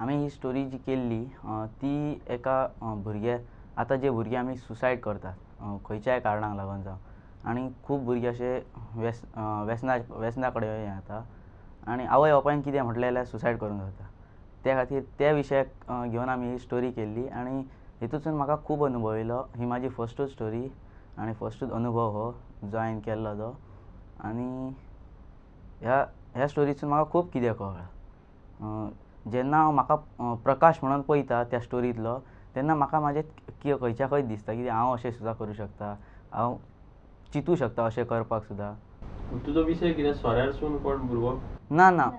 आमी ही स्टोरी जी केल्ली ती एका भुरग्या आतां जे भुरगे आमी सुसायड करतात खंयच्याय कारणाक लागून जावं आनी खूब भुरगे अशे व्यसना कडेन हें जाता आनी आवय बापायन कितें म्हटलें जाल्यार सुसायड करूंक जाता. त्या खातीर त्या विशयाक घेवन आमी ही स्टोरी केल्ली आनी हितूंतसून म्हाका खूब अनुभव येयलो. ही म्हाजी फर्स्टूच स्टोरी आनी फर्स्टूच अनुभव हो जो हांवें केल्लो तो. आनी ह्या स्टोरीसून म्हाका खूब कितें कळ्ळां. जेन्ना हांव म्हाका प्रकाश म्हणून पळयता त्या स्टोरींतलो तेन्ना म्हाका म्हाजें खंयच्या खंय दिसता की हांव अशें सुद्दां करूं शकता, हांव चिंतूं शकता अशें करपाक सुद्दां. तुजो विशय कितें? सोऱ्यारसून कोण भुरगो? ना ना,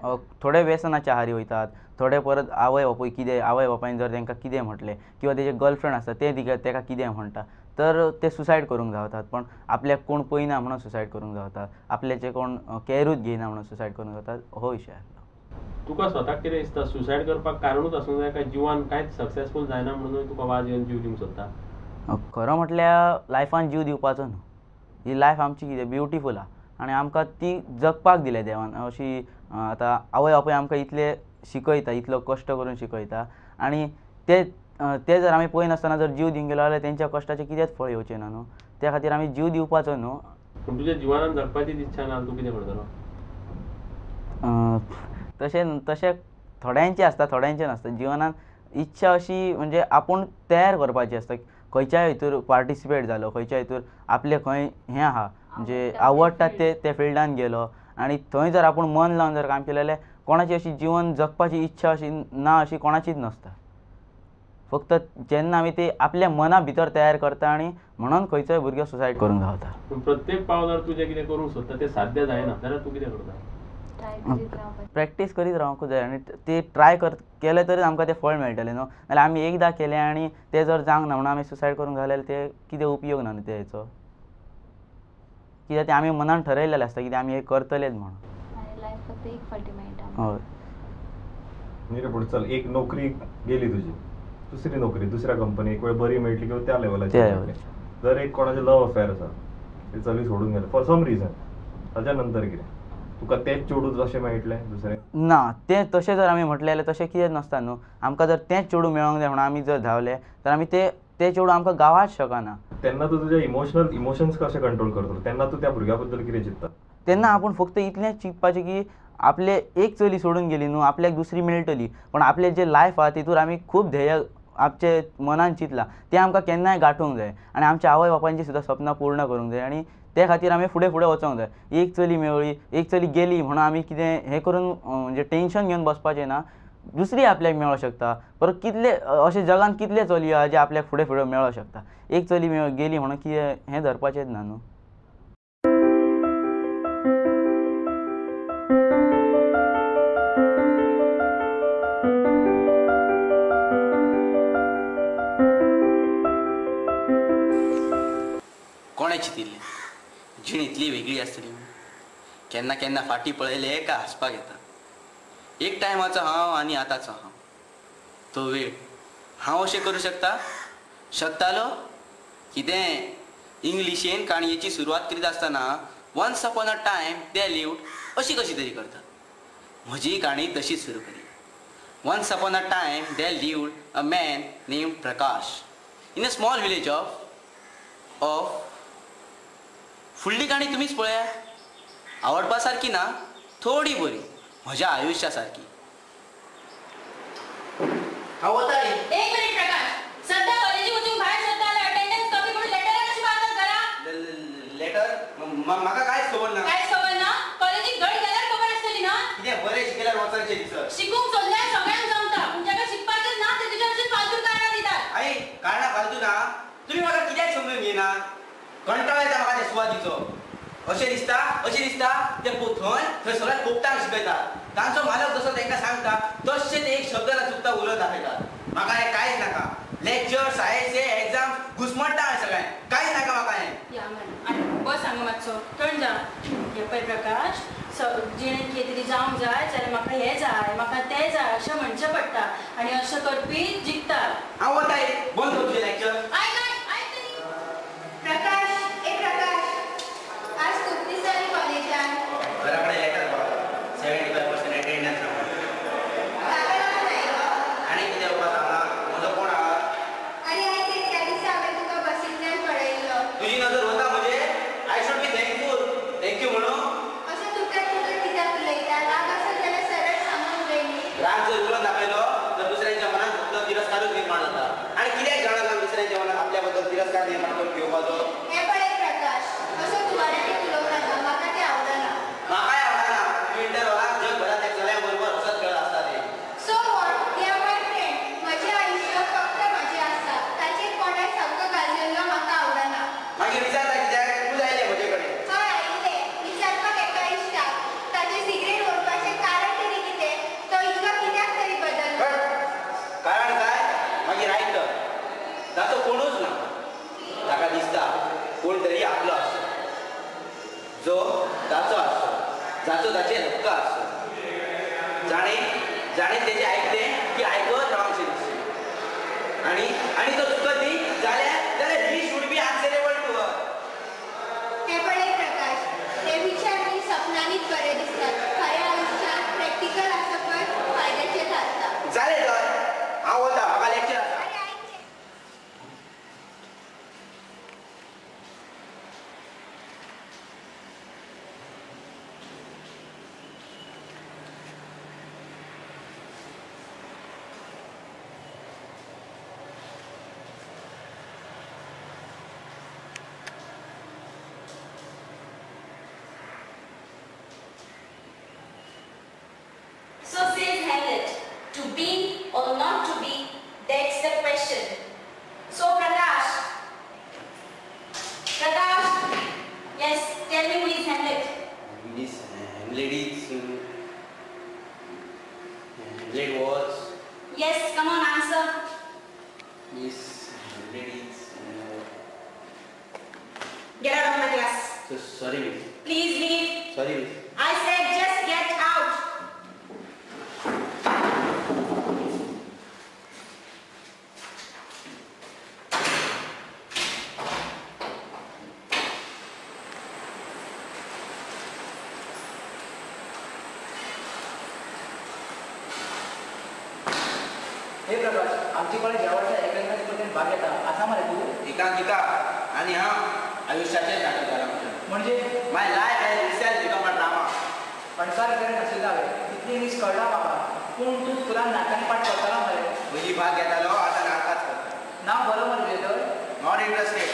थोडे व्यसनाच्या आहारी वयतात, थोडे परत आवय बापूय कितें आवय बापायन जर तांकां कितें म्हटलें किंवा तेजे गर्लफ्रेंड आसता ते ताका कितें म्हणटा तर ते सुसायड करूंक धांवतात. पण आपल्याक कोण पळयना म्हणून सुसायड करूंक धांवतात, आपल्याचे कोण कॅरूच घेयना म्हणून सुसायड करूंक धांवतात. हो विशय आसलो. तुका स्वताक कितें दिसता सुसायड करपाक कारणूच आसूंक जाय काय जिवान कांयच सक्सेसफूल जायना म्हणून तुका वाज येवन जीव दिवंक सोदता? खरो म्हटल्यार लायफान जीव दिवपाचो न्हू. ही लायफ आमची कितें ब्युटिफूल आहा आनी आमकां ती जगपाक दिल्या देवान. अशी आतां आवय बापूय आमकां इतले शिकयता, इतलो कश्ट करून शिकयता आनी ते ते जर आमी पळयनासतना जर जीव दिवंक गेलो जाल्यार तेंच्या कश्टाचें कितेंच फळ येवचें ना न्हू. त्या खातीर आमी जीव दिवपाचो न्हू. पूण तुज्या जिवनान जगपाची इच्छा ना, तूं कितें करतलो? तशें तशें थोड्यांचें आसता, थोड्यांचें नासता. जिवनान इच्छा अशी म्हणजे आपूण तयार करपाची आसता. खंयच्याय हितूर पार्टिसिपेट जालो, खंयच्याय हितूर आपलें खंय हें आहा म्हणजे आवडटा ते त्या फिल्डान गेलो आनी थंय जर आपूण मन लावन जर काम केलें जाल्यार कोणाची अशी जिवन जगपाची इच्छा अशी ना अशी कोणाचीच नासता. फक्त जेन्ना आमी ती आपल्या मना भितर तयार करता आनी म्हणून खंयचोय भुरगो सुसायड करूंक धांवता. पूण प्रत्येक पावलार तुजें कितें करूंक सोदता तें साध्य जायना जाल्यार तूं कितें करता? प्रॅक्टीस करीत रावंकूच जाय आनी ते ट्राय केलें तरीच आमकां तें फळ मेळटलें न्हू. नाल्यार आमी एकदां केलें आनी तें जर जावंक ना म्हणून आमी सुसायड करूंक घालें जाल्यार तें कितें उपयोग ना न्हू तेचो. कित्याक तें आमी मनान ठरयलेलें आसता कितें आमी हें करतलेच म्हणून. हय न्ही रे. पूण चल, एक नोकरी गेली तुजी, दुसरी नोकरी दुसऱ्या कंपनी एक वेळ बरी मेळटली किंवा त्या लेवलाचेर, जर एक कोणाचें लव अफेअर आसा ते चली सोडून गेले फॉर सम रिजन, ताच्या नंतर कितें तुका तेंच चेडूं जशें मेळटलें दुसरें? ना, तें तशें जर आमी म्हटलें जाल्यार तशें कितें नासता न्हू. आमकां जर तेंच चेडूं मेळोंक जाय म्हणून आमी जर धांवले तर आमी तें चेडूं आमकां गावाच शकना. तेन्ना तूं तुजे इमोशनल इमोशन्स कशें कंट्रोल करतलो? तेन्ना तूं त्या भुरग्या बद्दल कितें चिंतता? तेन्ना आपूण फक्त इतलेंच चिंतपाचें की आपले एक चली सोडून गेली न्हू, आपल्याक दुसरी मेळटली, पण आपलें जें लायफ आहा तितूर आमी खूब ध्येय आमचे मनान चिंतलां तें आमकां केन्नाय गांठूंक जाय आनी आमच्या आवय बापायची सुद्दां सपनां पूर्ण करूंक जाय आनी ते खातीर आमी फुडें फुडें वचोंक जाय. एक चली मेळ्ळी, एक चली गेली म्हणून आमी कितें हें करून म्हणजे टेंशन घेवन बसपाचें ना. दुसरी आपल्याक मेळोंक शकता. परत कितले अशें जगान कितले चलयो आहा जे आपल्याक फुडें फुडें मेळोंक शकता. एक चली गेली म्हणून कितें हें धरपाचेंच ना न्हू. कोणें चिंतिल्लें जीण इतली वेगळी आसतली म्हणून? केन्ना केन्ना फाटीं पळयलें काय हांसपाक येता. एक टायमाचो हांव आनी आतांचो हांव, तो वेळ हांव अशें करूं शकता शकतालो कितें? इंग्लिशेन काणयेची सुरवात करीत आसतना once upon a time they lived अशी कशी तरी करतात. म्हजी काणी तशीच सुरू करी. Once upon a time there lived a man named Prakash in a small village of फुडली काणी तुमीच पळया. आवडपा सारकी ना, थोडी बरी, म्हज्या आयुश्या सारकी. हांव वता रे. एक मिनिट प्रकाश, सध्या कॉलेजीक वचूंक भायर सरता जाल्यार अटेंडन्स कमी म्हणून लेटरां कशी मारतात घरा? लेटर म्हाका कांयच खबर ना. कांयच खबर ना? कॉलेजीक धड गेल्यार खबर आसतली ना? कितें बरें शिकल्यार वचपाचें दिसत. शिकूंक सोदल्यार सगळ्यांक जमता, पूण जाका शिकपाचें ना ते तुज्या भशेन फालतू कारणां दितात. आई, कारणां फालतू ना. तुमी म्हाका कित्याक समजून घेयना? कंटाळो येता म्हाका त्या सुवातीचो. अशें दिसता अशें दिसता ते थंय थंय सगळ्या पोपटांक शिकयतात. तांचो मालक जसो तांकां सांगता तशें ते एक शब्द ना चुकता उलोवन दाखयतात. म्हाका हें कांयच नाका. लेक्चर, सायन्स, एग्जाम घुसमट्टा हांवें सगळें. कांयच नाका म्हाका हें. या मॅडम, बस हांगा मातसो थंड जा. हें पळय प्रकाश, जिणेंत कितें तरी जावंक जाय जाल्यार म्हाका हें जाय, म्हाका तें जाय अशें म्हणचें पडटा आनी अशें करपी जिखतात. हांव वता, बंद कर तुजें लेक्चर. आयक आयक तरी. प्रकाश, ए प्रकाश, आज खूब दीस जाले कॉलेजान. घरा कडेन लेटर पावला, 75% अटेंडन्स. ताका लागून आयलो. राग जर उलोवन दाखयलो तर दुसऱ्यांच्या मनात फक्त तिरस्कारूच निर्माण जाता. आनी कित्याक जाणा जावन दुसऱ्यांच्या मनात आपल्या बद्दल तिरस्कार निर्माण करून घेवपाचो? हें पळय प्रकाश, असो तुवाऱ्यांनी उलोवं नाका, म्हाका तें आवडना. म्हाकाय आवडना. विंटर हॉलाक जगभरांतल्या चलयां बरोबर असत खेळत आसता ते. So what, they are my friend. म्हजें आयुश्य फक्त म्हजें आसता, ताचेर कोणाय हक्क गाजयल्लो म्हाका आवडना. मागीर विचारता कित्याक तूं आयलें म्हजे कडेन? हय आयिल्लें विचारपाक एका इश्टाक, ताचें सिगरेट ओडपाचें कारण तरी कितें? तो इतलो कित्याक तरी बदल्लो? कारण काय? मागीर आयक तर, ताचो कोणूच ना. ताका दिसता कोण तरी आपलो आसचो, जो ताचो आसचो, जाचो ताचेर हक्क आसचो. जाणें जाणें तेजें आयकलें की आयकत रावंकशें दिसचें. आनी आनी तो चुकत न्ही जाल्यार जाल्यार he should be answerable to her. हें पळय प्रकाश, ते विचार न्ही सपनांनीच बरे दिसतात, खऱ्या आयुश्यांत प्रॅक्टिकल आसपच फायद्याचें थारता. जालें तर, हांव वता, म्हाका लेक्चर आसा. आरे आयक. So says Hamlet, to be or not to be, that's the question. So Prakash, Prakash, yes, tell me who is Hamlet? Miss Hamlet is Hamlet was. Yes, come on, answer. Miss Hamlet is Get out of my class. So sorry miss. Please leave. Sorry miss. I said just get out. हे प्रकाश, आमची college ह्या वर्सा एकांकिका स्पर्धेत भाग घेता आसा मरे तूं? एकांकिका आनी हांव आयुश्याचें नाटक जालां आमचें. म्हणजे My life has itself become a drama. अणकार करें नाशिल्लो हांवें, इतली इंग्लीश कळटा म्हाका, पूण तूं स्कुलान नाटकांनी पाठ करतालो मरे? पयलीं भाग घेतालो, आतां नाटकांच करता. नांव बरो मरे तुजें तर? Not interested.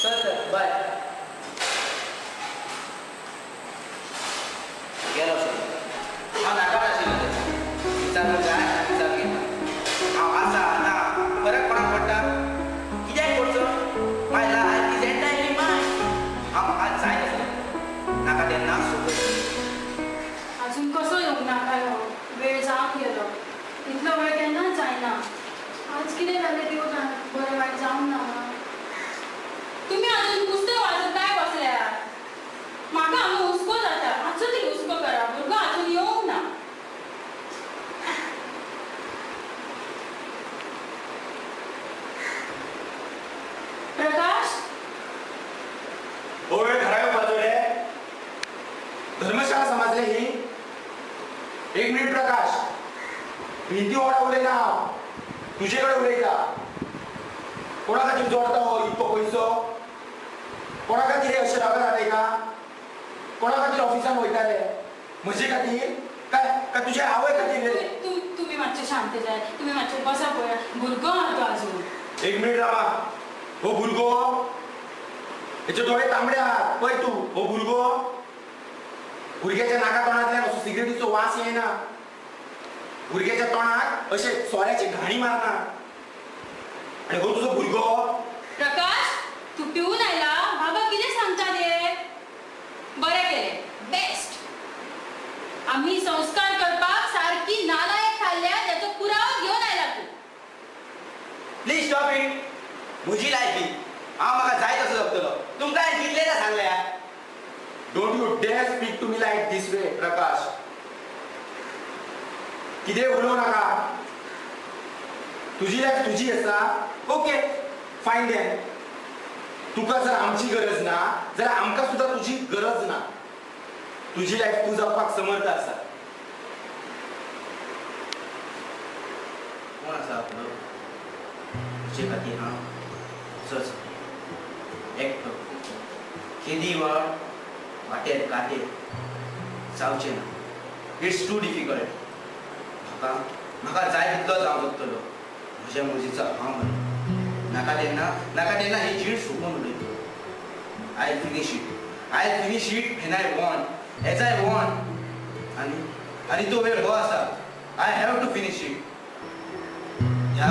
चल तर, बाय. गेलो सर. हांव नाटकांत आशिल्लो तेन्ना. विचारूंक जाय आनी विचारून घेता. हांव आसा ना फरक कोणाक पडटा? कित्याक पडचो? My life is entirely mine. हांव म्हाका जाय तसो जगता, नाका तेन्ना सोडून. अजून कसो येवंक ना काय हो? वेळ जावन गेलो. इतलो वेळ केन्नाच जायना. आज कितें जालें देव जाणा, बरें वायट जावंक ना. तुमी अजून पुस्तक वाचत काय बसल्या? म्हाका हांगा हुस्को जाता. मातसो तरी हुस्को करा, भुरगो अजून येवंक ना. प्रकाश, हो वेळ घरा येवपाचो रे? धर्मशाळा समजले ही? एक मिनिट प्रकाश, भिंती वांगडा उलयना हांव, तुजे कडेन उलयता. कोणा खातीर जोडटा हो इतको पयसो? कोणा खातीर हे अशें रावत घालयता? कोणा खातीर ऑफिसान वयता रे? म्हजे खातीर काय काय तुज्या आवय खातीर रे? तुमी मातशे शांत जाय, तुमी मातशे बसा पळया, भुरगो आहा तो अजून. एक मिनिट रावा. हो भुरगो, हेचे दोळे तांबडे आहात पळय तूं. हो भुरगो, भुरग्याच्या नाका तोंडांतल्यान असो सिगरेटीचो वास येना, भुरग्याच्या तोंडाक अशे सोऱ्याची घाणी मारना, आनी हो तुजो भुरगो. प्रकाश, तूं पिवन आयला? बाबा कितें सांगता ते? बरें केलें, बेस्ट. आमी संस्कार करपाक सारकी नालायक थारल्या ताचो पुरावो घेवन आयला तूं. Please stop it. म्हजी लायफ ही, हांव म्हाका जाय तसो जगतलो. तुमकां हांवें कितलेंदा सांगल्या? Don't you dare speak to me like this way, Prakash. कितें उलोवं नाका. तुजी लायफ तुजी आसा, ओके फायन then. तुका जर आमची गरज ना जाल्यार आमकां सुद्दां तुजी गरज ना. तुजी लायफ तूं जगपाक समर्थ आसा. कोण आसा आपलो? तुजे खातीर हांव असोच एकटो केदी वाट वाटेर कातेर जावचें ना. It's too difficult. म्हाका म्हाका जाय तितलोच हांव जगतलो. म्हज्या मर्जीचो हांव मरे. नाका तेन्ना नाका तेन्ना ही जीण सोंपोवन उडयतलो. I finish it, I finish it when I want, as I want. आनी आनी तो वेळ हो आसा. I have to finish it. ह्या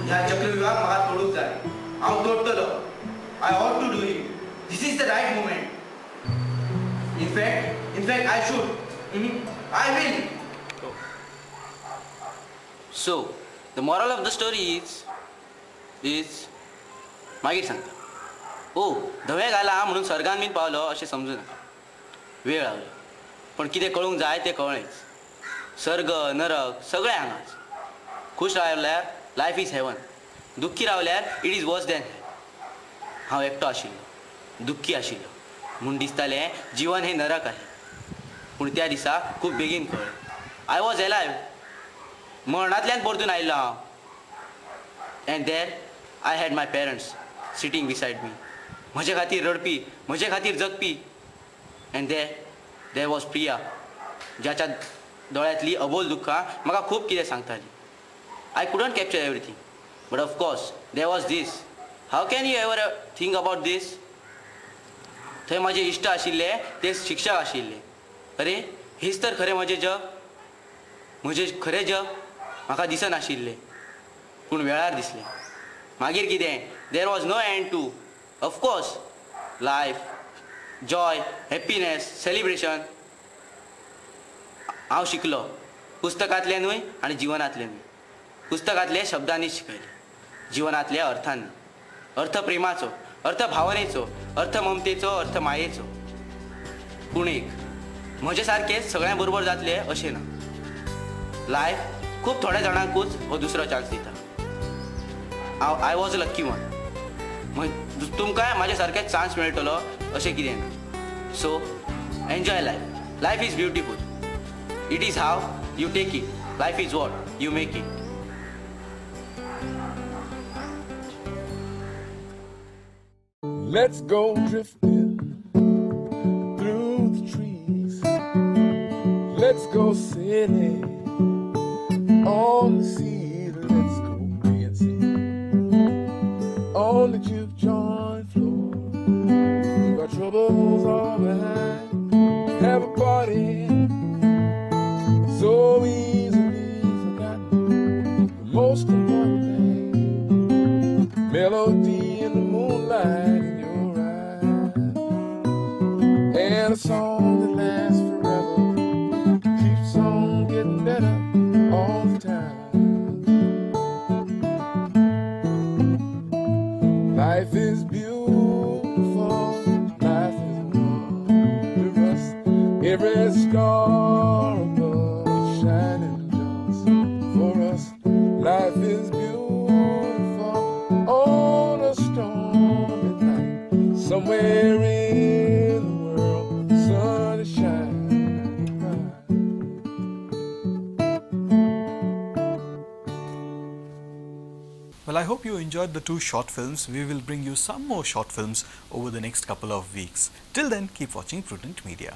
ह्या चक्रव्युहाक म्हाका तोडूंक जाय. हांव तोडटलो. I ought to do it. This is the right moment. In fact I should, I will. So the moral of the story is मागीर सांगता. ओ धवें घालां म्हणून स्वर्गान बीन पावलो अशें समजू नाका. वेळ लागलो पण कितें कळूंक जाय तें कळ्ळेंच. सर्ग नरक सगळें हांगाच. खूश रावल्यार लायफ is heaven, दुख्खी रावल्यार it is worse than hell. हांव एकटो आशिल्लो, दुख्खी आशिल्लो म्हूण दिसतालें जिवन हें नरक आहे. पूण त्या दिसा खूब बेगीन कळ्ळें I was alive. मरणांतल्यान परतून आयिल्लो हांव. And there I had my parents sitting beside me. म्हजे खातीर रडपी, म्हजे खातीर जगपी. And there was Priya, ज्याच्या दोळ्यांतली अबोल दुख्खां म्हाका खूब कितें सांगताली. I couldn't capture everything, but of course there was this. How can you ever think about this? थंय म्हजे इश्ट आशिल्ले, ते शिक्षक आशिल्ले. अरे हेच तर खरें म्हजें जग, म्हजें खरें जग म्हाका दिसनाशिल्लें, पूण वेळार दिसलें. मागीर कितें, there was no end to, of course, life, joy, happiness, celebration. हांव शिकलो पुस्तकांतल्यानूय आनी जिवनांतल्यानूय. पुस्तकांतले शब्दांनी शिकयलें, जिवनांतल्या अर्थान. अर्थ प्रेमाचो, अर्थ भावनेचो, अर्थ ममतेचो, अर्थ मायेचो. पूण एक म्हजे सारकें सगळ्यां बरोबर जातलें अशें ना. लायफ खूब थोड्या जाणांकूच हो दुसरो चान्स दिता. हांव I was lucky one. तुमकांय म्हाजे सारकें चान्स मेळटलो अशें कितें ना. So enjoy life. Life is beautiful. It is how you take it. Life is what you make it. Let's go drifting through the trees. Let's go sailing on the sea. Let's go dancing on the juke joint floor. Leave our troubles all behind. Have a party so easily forgotten. The most important thing, melody in the moonlight. And a song that lasts forever keeps on getting better all the time. Life is beautiful, life is wondrous. Every scar above is shining just for us. Life is beautiful on a stormy night, somewhere in the world, sun is shining bright. Well, I hope you enjoyed the two short films. We will bring you some more short films over the next couple of weeks. Till then, keep watching Prudent Media.